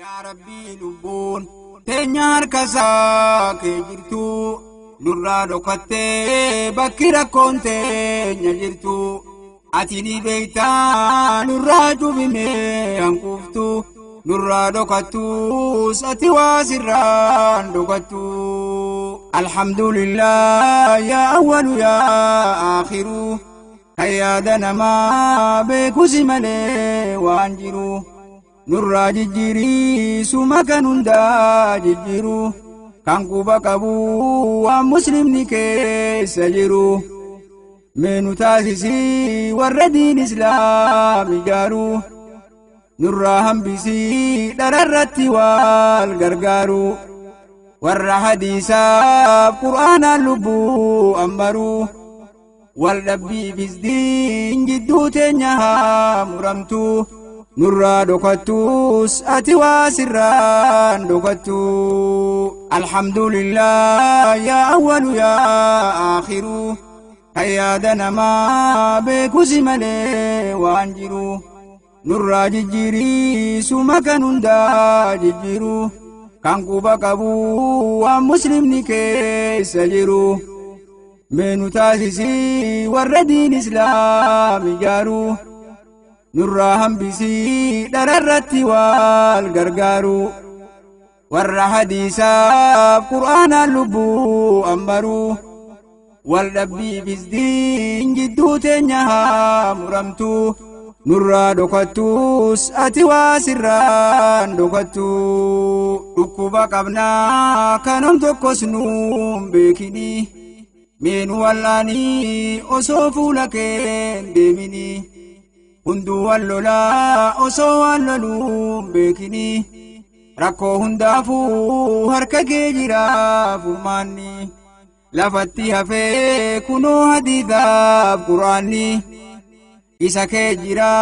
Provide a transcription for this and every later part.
Yaa Rabbii lubbuun teenya harka isaa kee jirtu nurraa dhokattee bakki rakkoon teenya jirtu ati ni beektaa nurraa cufimee hanquuftu nurraa dhokattus ati waa sirraan dhokattu. Alhamdulillah yaa awwalu yaa akhiru kan yaada namaa beekusi malee waan jiru. Nurraa jijjiirii suma kan hundaa jijjiiru kan quba qabu waan muslimni keessa jiru. Mee nu taasisii warra diin islaam ijaaru nurraa hambisii dhararratti wal gargaaru warra hadiisaaf qur'aanaan lubbuu ammaru wal dhabbiifis diin jidduu teenya haa muramtu. Nurraa dhokattus ati waa sirraan dhokattu. Alhamdulillah yaa awwalu yaa akhiru kan yaada namaa beekusi malee waan jiru. Nurraa jijjiirii suma kan hundaa jijjiiru kan quba qabu waan muslimni keessa jiru. Mee nu taasisii warra diin islaam ijaaru. Nurraa hambisii dhararratti wal gargaaru warra hadiisaaf qur'aanaan lubbuu ammaru wal dhabbiifis diin jidduu teenya haa muramtu nurraa dhokattus ati waa sirraan dhokattu. Dhukkuba qabnaa kanom tokkos nuun beekini mee nu wallaanii osoo fuula keen deemini. Hunduu wal lolaa osoo waan loluun beekini rakkoo hundaafuu harka kee jira furmaanni lafatti hafee kunoo hadiisaaf qur'aanni isa kee jira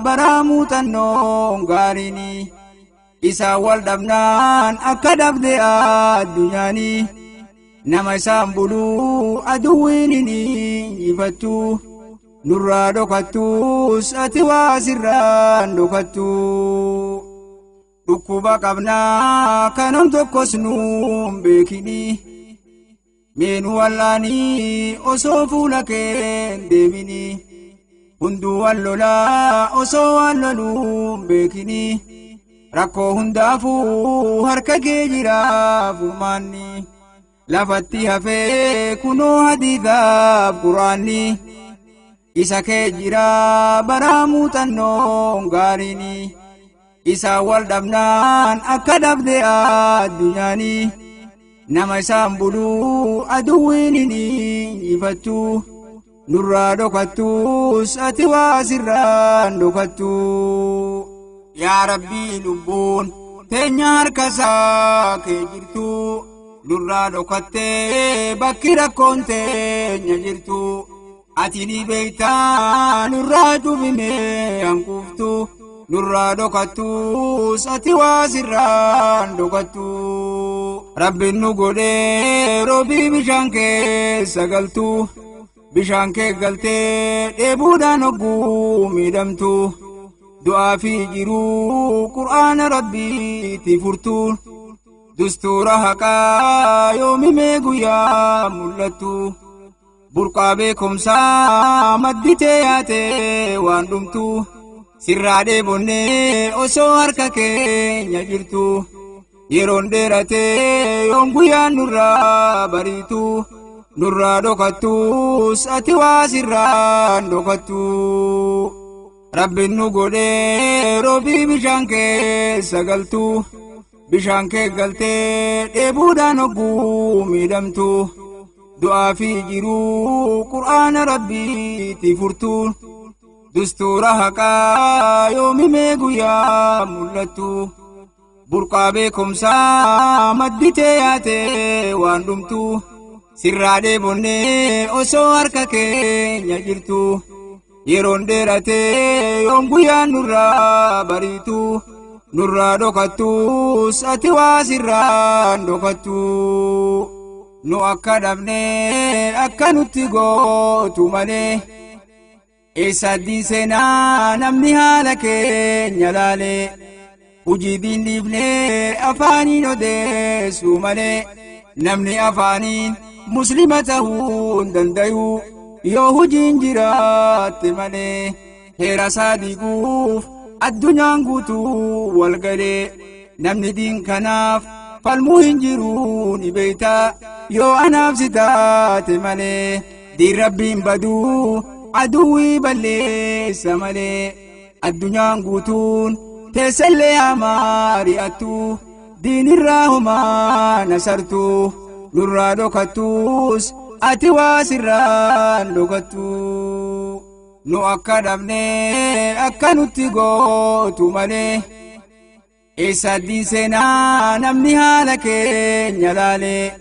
baraa muuxannoon gaariini isaan wal dhabnaan akka dhabde addunyaani nama isaan buluu aduwwiin hin injifattu. Nurraa dhokattus ati waa sirraan dhokattu. Dhukkuba qabnaa kanom tokkos nuun beekini mee nu wallaanii osoo fuula keen deemini hunduu wal lolaa osoo waan loluun beekini rakkoo hundaafuu harka kee jira furmaanni lafatti hafee kunoo hadiisaaf qur'aanni. Isa kee jira baraa muuxannoon gaariini isaan wal dhabnaan akka dhabde addunyaani nama isaan buluu aduwwiin hin injifattu nurraa dhokattus ati waa sirraan dhokattu. Yaa Rabbii lubbuun teenya harka isaa kee jirtu nurraa dhokattee bakki rakkoon teenya jirtu. Ati ni beektaa nurraa cufimee hanquuftu nurraa dhokattus ati waa sirraan dhokattu. Rabbiin nu godhee roobii bishaan keessa galtu bishaan kee galtee dheebuudhaan hogguu miidhamtu du'aa fi jiruu qur'aana rabbiitti furtu dustuura haqaa yoomimee guyyaa mul'attu. Burqaa beekumsaa madditee yaatee waan dhumtu sirraa dheebonnee osoo harka keenya jirtu yeroon dheeratee yoom guyyaan nurraa bariitu nurraa dhokattus ati waa sirraan dhokattu. Rabbiin nu godhee roobii bishaan keessa galtu bishaan kee galtee dheebuudhaan hogguu miidhamtu. Du'aa fi jiruu qur'aana rabbiitti furtu dustuura haqaa yoomimee guyyaa mul'attu burqaa beekumsaa madditee yaatee waan dhumtu sirraa dheebonnee osoo harka keenya jirtu yeroon dheeratee yoom guyyaan nurraa bariitu nurraa dhokattus ati waa sirraan dhokattu. Nu akka dhabnee akka nutti gootu malee eessa addiin seenaa namni haala keenya laalee Hujii diin dhiifnee afaaniin odeessuu malee namni afaaniin muslima ta'uu hin dandayu yoo hujiin jiraatte malee heera isaa diiguuf addunyaan guutuu wal galee namni diin kanaaf falmuu hin jiru ni beeyta yoo anaaf si taate malee diin rabbiin baduu aduwwii balleessa malee addunyaan guutuun teessellee hamaa ri'attu diinirraa homaa nasartu nurraa dhokattus ati waa sirraan dhokattu nu akka dhabnee akka nutti gootu malee eessa diin seenaa namni haala keenya laalee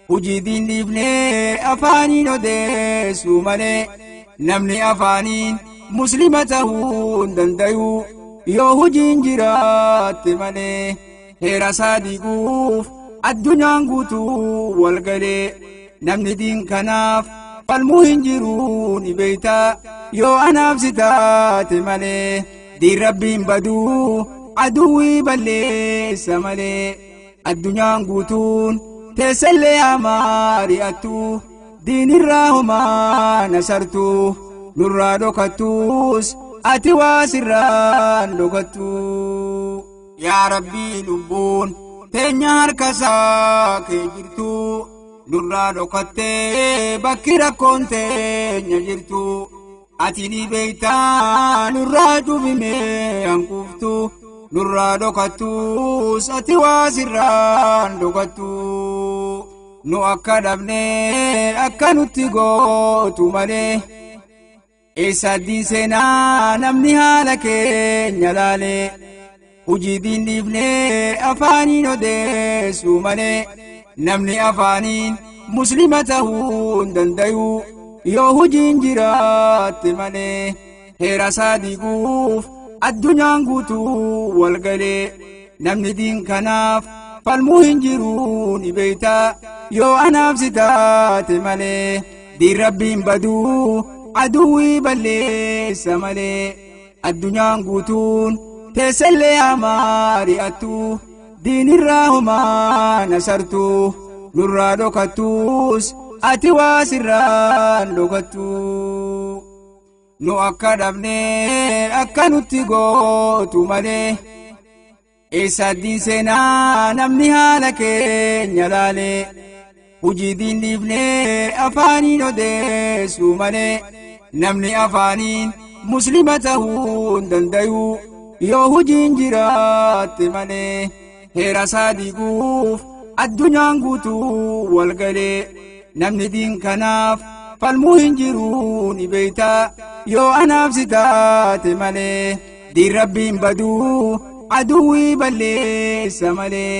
hujii diin dhiifnee afaaniin odeessuu malee namni afaaniin muslima ta'uu hin dandayu yoo hujiin jiraatte malee heera isaa diiguuf addunyaan guutuu wal galee namni diin kanaaf falmuu hin jiru ni beeyta yoo anaaf si taate malee diin rabbiin baduu aduwwii balleessa malee addunyaan guutuun teessellee hamaa ri'attu diinirraa homaa nasartu nurraa dhokattus ati waa sirraan dhokattu yaa rabbii lubbuun teenya harka isaa kee jirtu nurraa dhokattee bakki rakkoon teenya jirtu ati ni beeytaa nurraa cufimee hanquuftu nurraa dhokattus ati waa sirraan dhokattu nu akka dhabnee akka nutti gootu malee eessa diin seenaa namni haala keenya laalee hujii diin dhiifnee afaaniin odeessuu malee namni afaaniin muslima ta'uu hin dandayu yoo hujiin jiraatte malee heera isaa diiguuf addunyaan guutuu wal galee namni diin kanaaf falmuu hin jiru ni beeyta yoo anaaf si taate malee diin rabbiin baduu aduwwii balleessa malee addunyaan guutuun teessellee hamaa ri'attu diinirraa homaa nasartu nurraa dhokattus ati waa sirraan dhokattu nu akka dhabnee akka nutti gootu malee eessa diin seenaa namni haala keenya laalee hujii diin dhiifnee afaaniin odeessuu malee namni afaaniin muslima ta'uu hin dandayu yoo hujiin jiraatte malee heera isaa diiguuf addunyaan guutuu wal galee namni diin kanaaf falmuu hin jiru ni beeyta yoo anaaf si taate malee diin rabbiin baduu aduwwii balleessa malee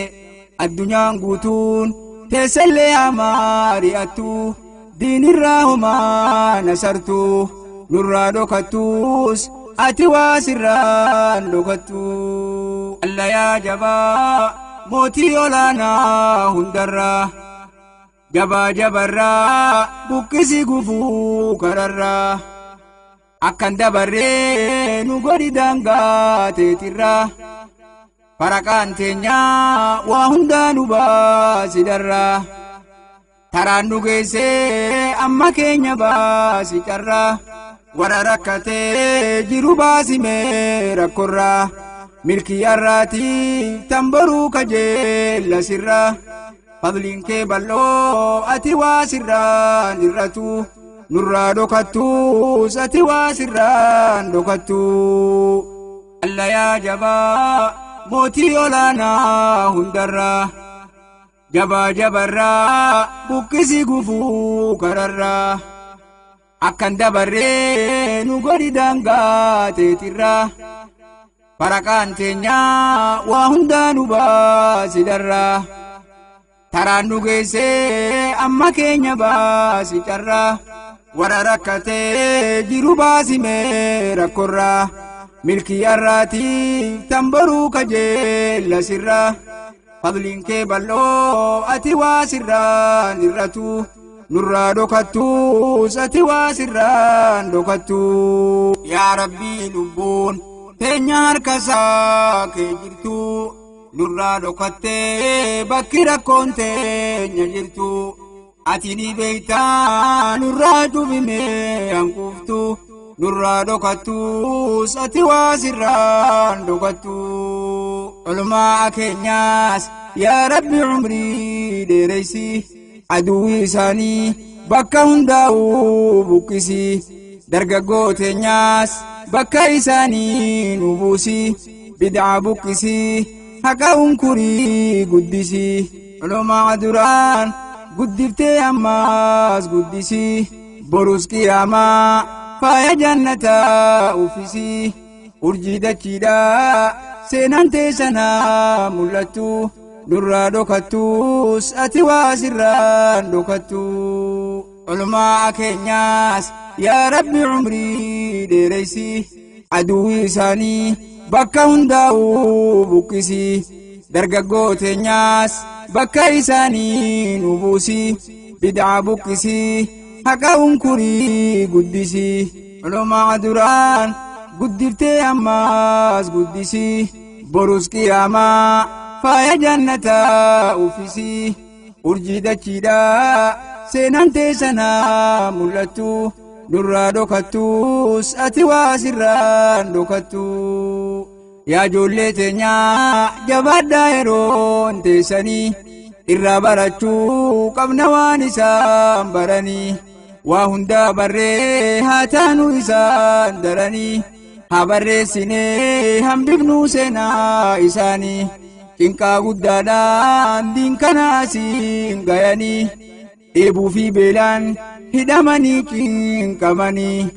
addunyaan guutuun teessellee hamaa ri'attu diinirraa homaa nasartu nurraa dhokattus ati waa sirraan dhokattu allayaa jabaa mootii olaanaa hundarraa jabaa jabarraa buqqisi gufuu kararraa akkan dabarree nu godhi daangaa teetirraa faraqaan teenyaa waa hundaa nu baasidarraa taraan nu geessee amma keenya baasi carraa warra rakkatee jiru baasimee rakkorraa milkii har'aatiif tan boruu kajeella sirraa fadliin kee bal'oo ati waa sirraan irratu nurraa dhokattus ati waa sirraan dhokattu allayaa jabaa mootii olaanaa hundarraa jabaa jabarraa buqqisi gufuu kararraa akkan dabarree nu godhi daangaa teetirraa faraqaan teenyaa waa hundaa nu baasidarraa taraan nu geessee amma keenya baasi carraa warra rakkatee jiru baasimee rakkorraa milkii har'aatiif tan boruu kajeella sirraa fadliin kee bal'oo ati waa sirraan irratu nurraa dhokattus ati waa sirraan dhokattu yaa rabbii lubbuun Teenya harka isaa kee jirtu nurraa dhokattee bakki rakkoon teenya jirtu. Ati ni beektaa nurraa cufimee hanquuftu nurraa dhokattus ati waa sirraan dhokattu. Olumaa keenyaas yaa Rabbi umrii dheereysi aduwwi isaanii bakka hundaa'uu buqqisi. Dargaggoo teenyaas bakka isaanii nu buusi bid'aa buqqisi haqa unkurii guddisi. Olumaa duraan guddiftee ammaas guddisi borus qiyaamaa faaya jannataa uffisi. Urjii dachiidhaa seenaan teessanaa mul'attu nurraa dhokattus ati waa sirraan dhokattu. Olumaa keenyaas yaa Rabbi umrii dheereysi aduwwi isaanii bakka hundaa'uu buqqisi. Dargaggoo teenyaas bakka isaanii nu buusi bid'aa buqqisi haqa unkurii guddisi. Olumaa duraan guddiftee ammaas guddisi borus qiyaamaa faaya jannataa uffisi. Urjii dachiidhaa seenaan teessanaa mul'attu nurraa dhokattus ati waa sirraan dhokattu. Yaa ijoollee teenyaa jabaadhaa yeroon teessanii irraa barachuu qabna waan isaan baranii. Waa hundaa barree haa taanu isaan daranii haa barreessinee hambifnuu seenaa isaanii. Cinqaa guddaadhaan diinkanaasiin gayanii dheebuu fi beelaan hidhamanii cinqamanii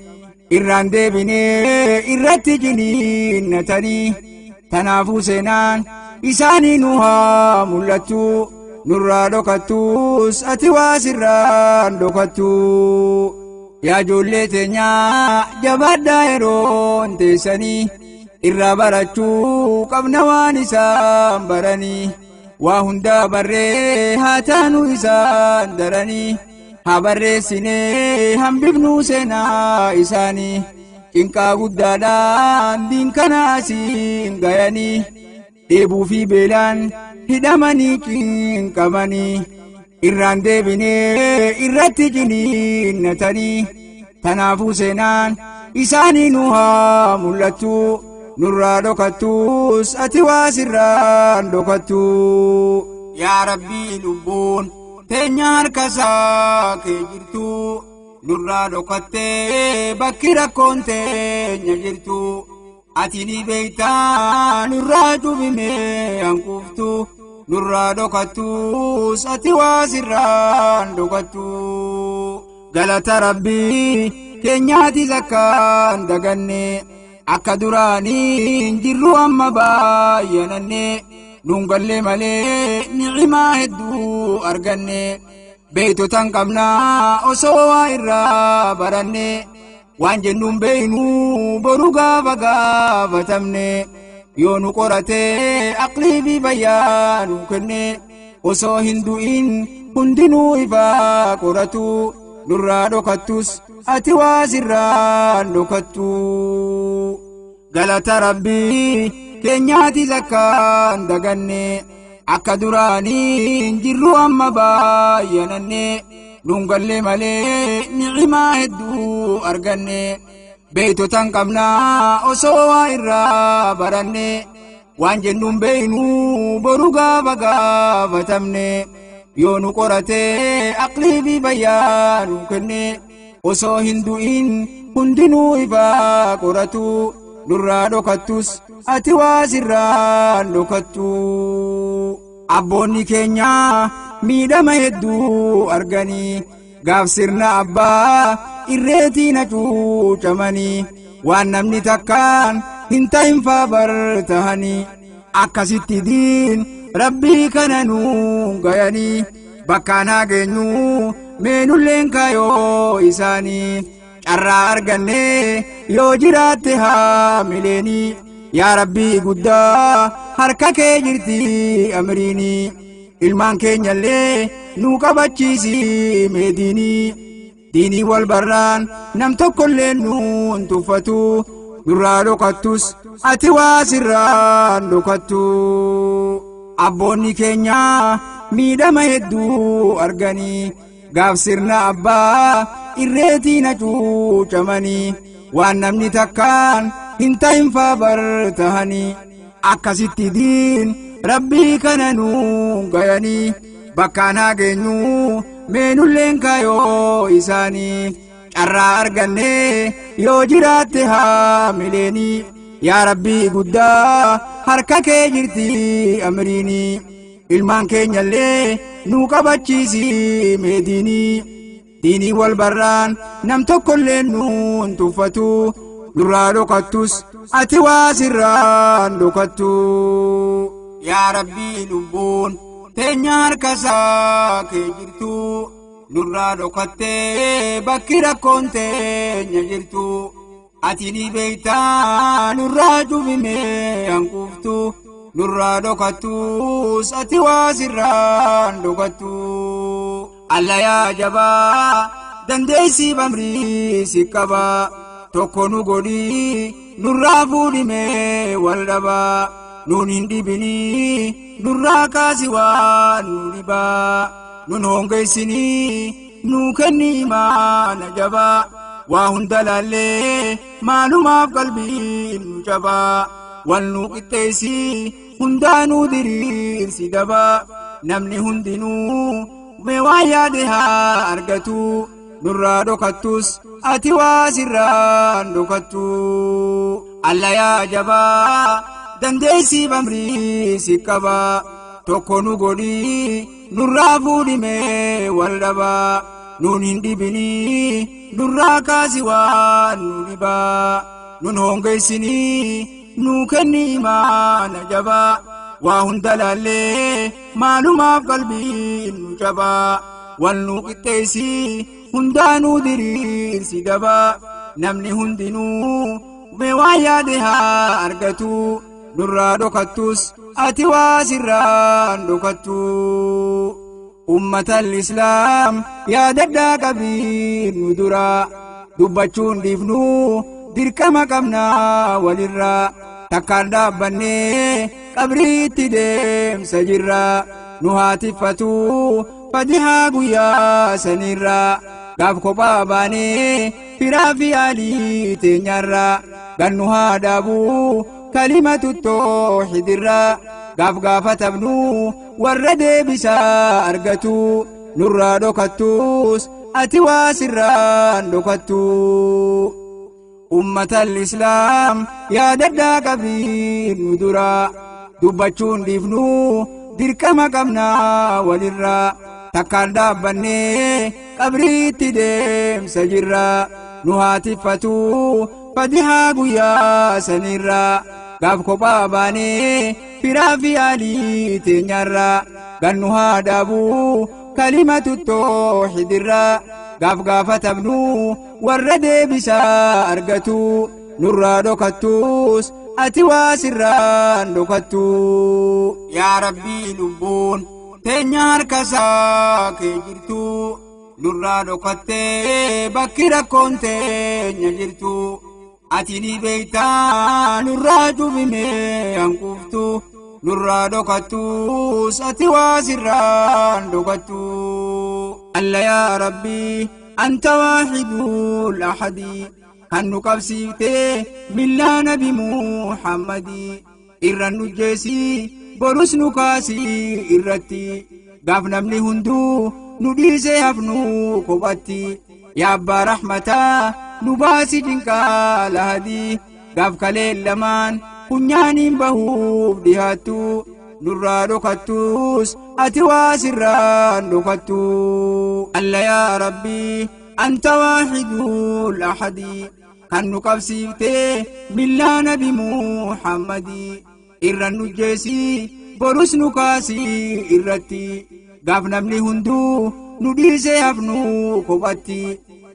irraan deebinee irratti ciniinnatanii. Tanaafuu seenaan isaanii nu haa mul'attu nurraa dhokattus ati waa sirraan dhokattu. Yaa ijoollee teenyaa jabaadhaa yeroon teessanii irraa barachuu qabna waan isaan baranii. Waa hundaa barree haa taanu isaan daranii haa barreessinee hambifnuu seenaa isaanii. Cinqaa guddaadhaan diinkanaasiin gayanii dheebuu fi beelaan hidhamanii cinqamanii irraan deebinee irratti ciniinnatanii. Tanaafuu seenaan isaanii nu haa mul'attu nurraa dhokattus ati waa sirraan dhokattu. Yaa Rabbii lubbuun teenya harka isaa kee jirtu nurraa dhokattee bakki rakkoon teenya jirtu. Ati ni beektaa nurraa cufimee hanquuftu nurraa dhokattus ati waa sirraan dhokattu. Galata Rabbii keenyaatis akkaan daganne akka duraanii jirru amma baay'ananne nuun gallee malee ni'imaa hedduu arganne. Beektotaan qabnaa osoo waa irraa baranne waan jennuun beeknu boru gaafa gaafatamne. Yoo nu qoratee aqlii fi fayyaa nu kenne osoo hin du'in hundinuu ifaa qoratu nurraa dhokattus ati waa sirraan dhokattu. Galata Rabbii keenyaatis akkaan daganne akka duraanii jirru amma baay'ananne nuun gallee malee ni'imaa hedduu arganne. Beektotaan qabnaa osoo waa irraa baranne waan jennuun beeknu boru gaafa gaafatamne. Yoo nu qoratee aqlii fi fayyaa nu kenne osoo hin du'in hundinuu ifaa qoratu nurraa dhokattus ati waa sirraan dhokattu. Abboonni keenya miidhama hedduu arganii gaaf sirna abbaa irreetiin hacuucamanii waan namni takkaan hin ta'in faa bar tahanii akkasitti diin Rabbii kana nuun gayanii bakkaan haa geenyu meenulleen kaayoo isaanii. Carraa argannee yoo jiraatte haa mileenii yaa Rabbii guddaa harka kee jirti amriinii. Ilmaan keenyallee nu qabachiisi meediinii. Diinii wal barraan nam tokkollee nuun tuffatu nurraa dhokattus ati waa sirraan dhokattu. Abboonni keenya miidhama hedduu arganii gaaf sirna abbaa irreetiin hacuucamanii waan namni takkaan hin ta'in faa bar tahanii akkasitti diin rabbii kana nuun gayanii bakkaan haa geenyu meenulleen kaayoo isaanii carraa argannee yoo jiraatte haa mileenii yaa rabbii guddaa harka kee jirti amriinii ilmaan keenyallee nuu qabachiisi meediinii diinii wal barraan nam tokkollee nuun tuffatu nurraa dhokattus ati waa sirraan dhokattu. Yaa rabbii lubbuun teenya harka isaa kee jirtu nurraa dhokattee bakki rakkoon teenya jirtu ati ni beektaa nurraa cufimee hanquuftu nurraa dhokattus ati waa sirraan dhokattu. Alla yaa jabaa dandeessii bamrii si qabaa tokko nu godhii nurraa fuudhimee wal dhabaa nuun hin dhibinii nurraa kaasi waan nu dhibaa nun hongeessinii nuu kenni imaana jabaa waa hunda laallee maalumaaf qalbiin nu cabaa wal nu qixxeessii hundaa nuu diriirsi dabaa namni hundinuu mee waan yaade haa argatu nurraa dhokattus ati waa sirraan dhokattu. Alla yaa jabaa dandeessii bamrii si qabaa tokko nu godhii nurraa fuudhimee wal dhabaa nuun hin dhibinii nurraa kaasi waan nu dhibaa nun hongeessinii nuu kenni imaana jabaa waa hunda laallee maalumaaf qalbiin nu cabaa wal nu qixxeessii hundaa nuu diriirsi dabaa namni hundinuu mee waan yaade haa argatu nurraa dhokattus ati waa sirraan dhokattu. Ummatal islaam yaadadhaa qabii nu duraa dubbachuun dhiifnuu dirqama qabnaa walirraa takkaan dhaabbannee qabriitti deemsa jirraa nu haa tiffatu fatihaa guyyaa sanirraa gaaf kophaa baanee firaa fi aalii teenyarraa gannu haa dhaabuu kalimatu tooxidirraa gaaf gaafatamnu warra deebisaa argatu nurraa dhokattus ati waa sirraan dhokattu. Ummatal islaam yaadadhaa qabii nu duraa dubbachuun dhiifnuu dirqama qabnaa walirraa takkaan dhaabbannee qabriitti deemsa jirraa nu haa tiffatu fatihaa guyyaa sanirraa gaaf kophaa baanee firaa fi aalii teenyarraa gannu haa dhaabuu kalimatu tooxidirraa gaaf gaafatamnu warra deebisaa argatu nurraa dhokattus ati waa sirraan dhokattu. Yaa rabbii lubbuun teenya harka isaa kee jirtu nurraa dhokattee bakki rakkoon teenya jirtu ati ni beektaa nurraa cufimee hanquuftu nurraa dhokattus ati waa sirraan dhokattu. Alla yaa rabbii anta waahidul ahadii kan nu qabsiiftee millaa nabi Muhammadii irra nu jeesii borus nu kaasii irratti gaaf namni hunduu nu dhiisee hafnu kophatti yaa abbaa rahmataa nu baasi dinqaa lahadii gaaf kaleen lamaan funyaaniin bahuuf dhihaattu nurraa dhokattus ati waa sirraan dhokattu. Alla yaa rabbii anta waahidul ahadii kan nu qabsiiftee millaa nabi Muhammadii irra nu jeesii borus nu kaasii irratti gaaf namni hunduu nu dhiisee hafnu kophatti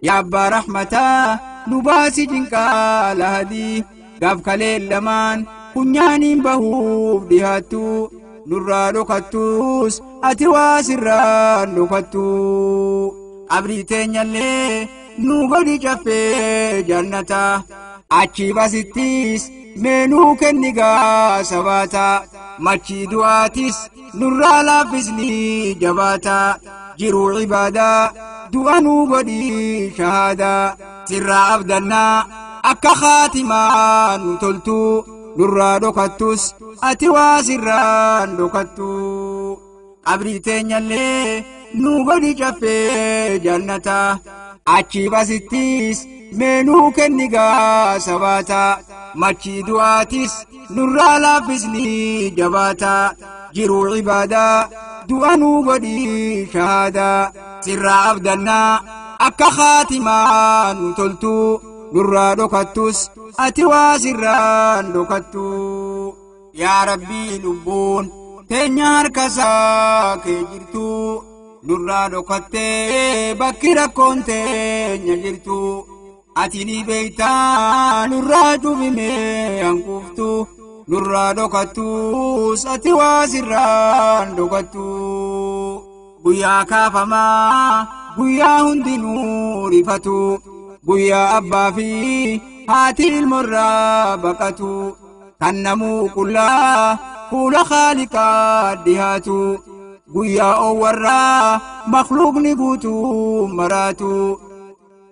yaa abbaa rahmataa nu baasi dinqaa lahadii gaaf kaleen lamaan funyaaniin bahuuf dhihaattu nurraa dhokattus ati waa sirraan dhokattu. Qabrii teenyallee nu godhi caffee jannata achi basittis Meenuu kenni gaa sabaata machii du'aatis nurraa laaffisni jabaata jiruu ibaadaa du'a nuu godhii shahaadaa sirraa abdannaa akka khaatimaa nu toltu nurraa dhokattus ati waa sirraan dhokattu qabrii teenyallee nuu godhi caffee jannata achii basittis meenuu kenni gaa sabaata machii du'aatis nurraa laaffisni jabaata jiruu ibaadaa du'a nuu godhii shahaadaa sirraa abdannaa akka khaatimaa nu toltu nurraa dhokattus ati waa sirraan dhokattu yaa rabbii lubbuun teenya harka isaa kee jirtu nurraa dhokattee bakki rakkoon teenya jirtu ati ni beektaa nurraa cufimee hanquuftu nurraa dhokattus ati waa sirraan dhokattu guyyaa kaafamaa guyyaa hundinuu rifatu guyyaa abbaa fi haati ilmoorraa baqatu kan namuu qullaa fuula khaaliqaa dhihaatu guyyaa owwarraa makluuqni guutuu maraatu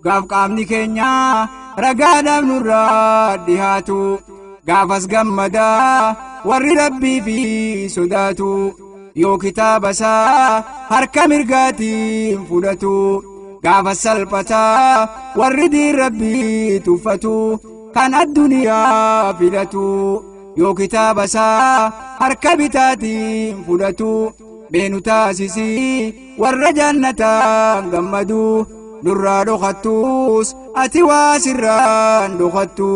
gaaf qaamni keenya ragaadhaaf nurraa dhihaatu gaafas gammadaa warri rabbii fi sodaatu yoo kitaaba isaa harka mirgaatiin fudhatu gaafas salphataa warri diin rabbii tuffatu kan addunyaa filatu yoo kitaaba isaa harka bitaatiin fudhatu meenu taasisii warra jannataan gammadu nurraa dhokattus ati waa sirraan dhokattu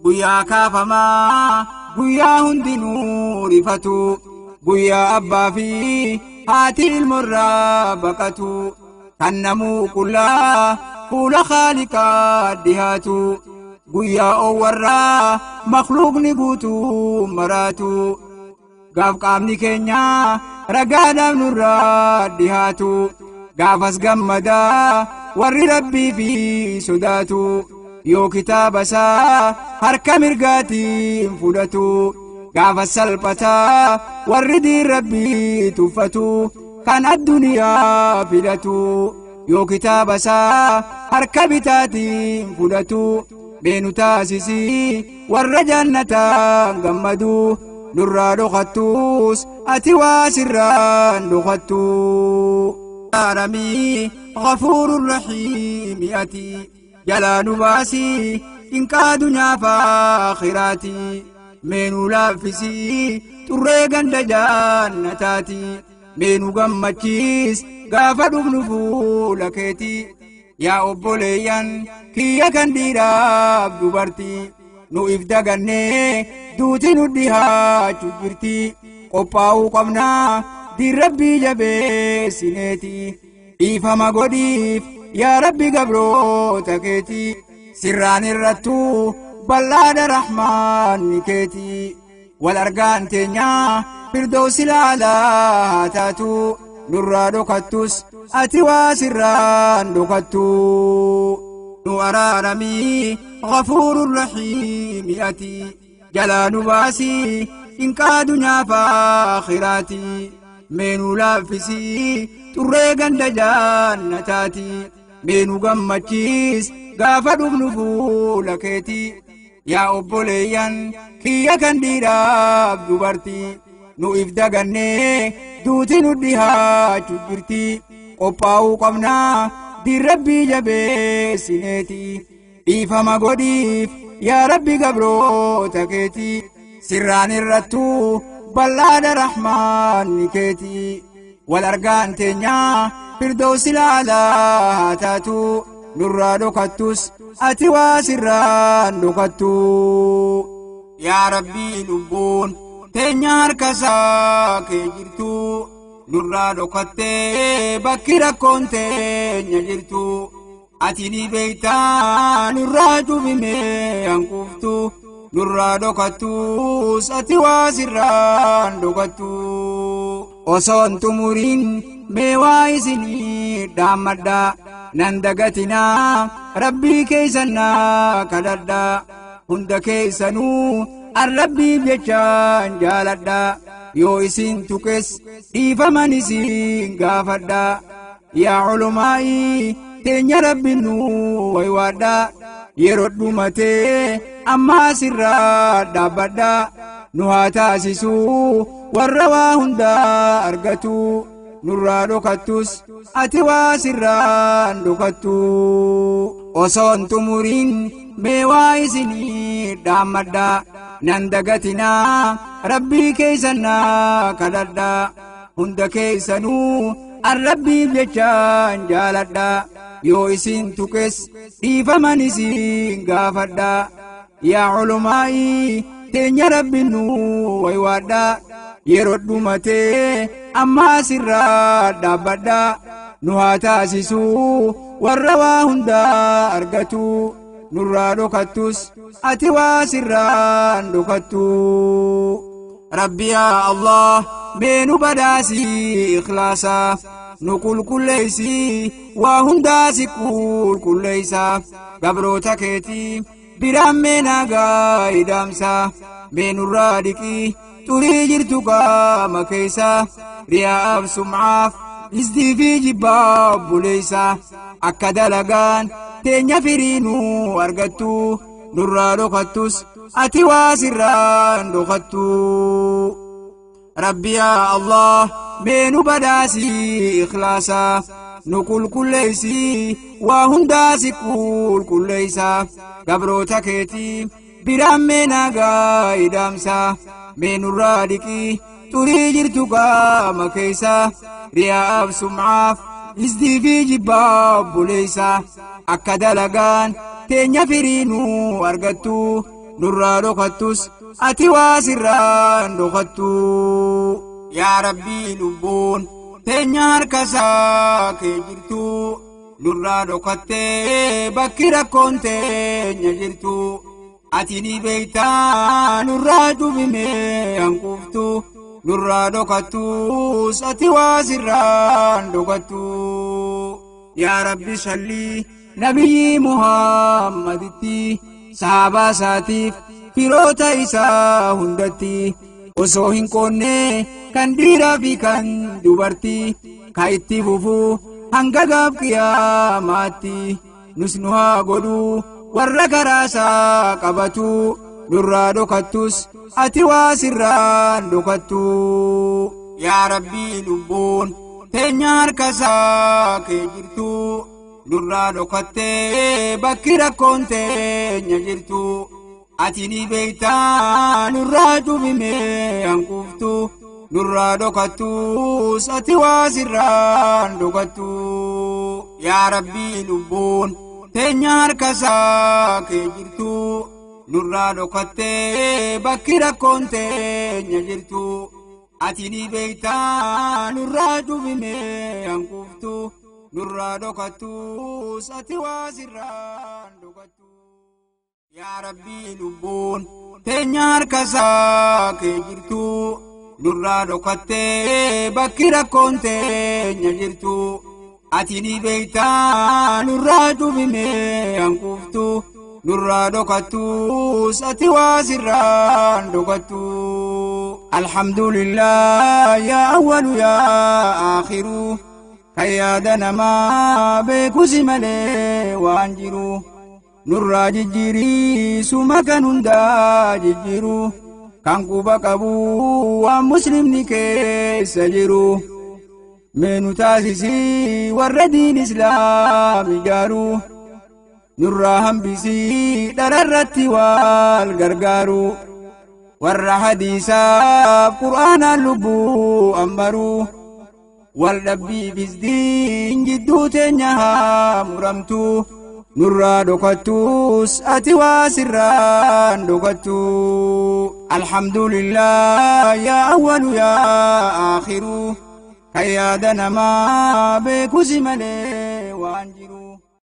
guyyaa kaafamaa guyyaa hundinuu rifatu guyyaa abbaa fi haati ilmoorraa baqatu kan namuu qullaa fuula khaaliqaa dhihaatu guyyaa owwarraa makluuqni guutuu maraatu gaaf qaamni keenya ragaadhaaf nurraa dhihaatu gaafas gammadaa warri rabbii fi sodaatu yoo kitaaba isaa harka mirgaatiin fudhatu gaafas salphataa warri diin rabbii tuffatu kan addunyaa filatu yoo kitaaba isaa harka bitaatiin fudhatu meenu taasisii warra jannataan gammadu nurraa dhokattus ati waa sirraan dhokattu aramii ghafuurun rahiimi ati jalaa nu baasii inqaa dunyaa aakhiraati meenuu laaffisii xurree ganda jannataati meenu gammachiis gaafa dhufnu fuula keeti yaa obboleeyyan kiyya kan dhiiraaf dubartii nu if dagannee duuti nu dhihaachuu jirti qophaa'uu qabnaa diin rabbii jabeessineeti dhiifama godhiif yaa rabbi gabroota keeti sirraan irrattuu bal'aadha rahmaanni keeti wal argaan teenyaa firdoosi laalaa haa taatu nurraa dhokattus ati waa sirraan dhokattu nu araaramii ghafuurun rahiimi ati jalaa nu baasii inqaa dunyaa aakhiraati meenuu laaffisii xurree ganda jannataati meenu gammachiis gaafa dhufnu fuula keeti yaa obboleeyyan kiyya kan dhiiraaf dubartii nu if dagannee duuti nu dhihaachuu jirti qophaa'uu qabnaa diin rabbii jabeessineeti dhiifama godhiif yaa rabbi gabroota keeti sirraan irrattuu bal'aadha rahmaanni keeti wal argaan teenyaa firdoosi laalaa haa taatu nurraa dhokattus ati waa sirraan dhokattu yaa rabbii lubbuun teenya harka isaa kee jirtu nurraa dhokattee bakki rakkoon teenya jirtu ati ni beektaa nurraa cufimee hanquuftu nurraa dhokattus ati waa sirraan dhokattu osoon xumuriin mee waa isinii dhaammadha nan dagatinaa rabbii keessannaa kadhadha. Hunda keessanuu arrabbiif jechaan jaaladha. Yoo isin tuqes dhiifaman isin gaafadha. Yaa ulumaa'ii teenya rabbi nuu waywaadha. Yeroo dhumatee ammaa sirraa dhaabbadha. Nu haa taasisuu warra waa hundaa argatu. Nurraa dhokattus ati waa sirraan dhokattu. Osoon xumuriin mee waa isinii dhaammadha. Nan dagatinaa rabbii keessan naa kadhadha. Hunda keessanuu arrabbiif jechaan jaaladha. Yoo isin tuqes dhiifaman isin gaafadha. Yaa ulumaa'ii teenya rabbi nuu waywaadha. Yeroo dhumatee ammaa sirraa dhaabbadha. Nu haa taasisuu warra waa hundaa argatu. Nurraa dhokattus ati waa sirraan dhokattu. Rabbi yaa Allah mee nu badhaasii ikhlaasa. Nu qulqulleessii waa hundaa si qulqulleessa. Gabroota keetii biraan mee nagaa hidhaamsa. Mee nurraa dhiqii xurii jirtu qaama keessa. Riyaaf sum'aaf isdii fi jibbaa obboleessa. Akka dalagaan teenya firii nu argattu. Nurraa dhokattus ati waa sirraan dhokattu. Rabbi yaa Allah mee nu badhaasii ikhlaasa. Nu qulqulleessii waa hundaa si qulqulleessa. Gabroota keetii biraan mee nagaa hidhaamsa. Mee nurraa dhiqii xurii jirtu qaama keessa. Riyaaf sum'aaf isdii fi jibbaa obboleessa. Akka dalagaan teenya firii nu argattu. Nurraa dhokattus ati waa sirraan dhokattu. Yaa Rabbii lubbuun teenya harka isaa kee jirtu. Nurraa dhokattee bakki rakkoon teenya jirtu. Ati ni beektaa nurraa cufimee hanquuftu. Nurraa dhokattus ati waa sirraan dhokattu. Yaa Rabbi sallii nabiyyi Muhammaditti. Sahaabaa isaatiif firoota isaa hundatti. Osoo hin qoonne kan dhiiraa fi kan dubartii. Ka itti fufuu hanga gaaf qiyaamaatti. Nus nu haa godhuu warra karaa isaa qabatu. Nurraa dhokattus ati waa sirraan dhokattu. Yaa Rabbii lubbuun teenya harka isaa kee jirtu. Nurraa dhokattee bakki rakkoon teenya jirtu. Ati ni beektaa nurraa cufimee hanquuftu. Nurraa dhokattus ati waa sirraan dhokattu. Yaa Rabbii lubbuun teenya harka isaa kee jirtu. Nurraa dhokattee bakki rakkoon teenya jirtu. Ati ni beektaa nurraa cufimee hanquuftu. Nurraa dhokattus ati waa sirraan dhokattu. Yaa Rabbii lubbuun teenya harka isaa kee jirtu. Nurraa dhokattee bakki rakkoon teenya jirtu. Ati ni beektaa nurraa cufimee hanquuftu. Nurraa dhokattus ati waa sirraan dhokattu. Alhamdulillah yaa awwalu yaa aakhiru. Kan yaada namaa beekusi malee waan jiru. Nurraa jijjiirii suma kan hundaa jijjiiru. Kan quba qabu waan muslimni keessa jiru. Mee nu taasisii warra diin islaam ijaaru. Nurraa hambisii dhararratti wal gargaaru. Warra hadiisaaf qur'aanaan lubbuu ammaru. Wal dhabbii fisdiin jidduu teenya haa muramtu. Nurraa dhokattus ati waa sirraan dhokattu. Alhamdulillah yaa awwalu yaa aakhiru. Kan yaada namaa beekusi malee.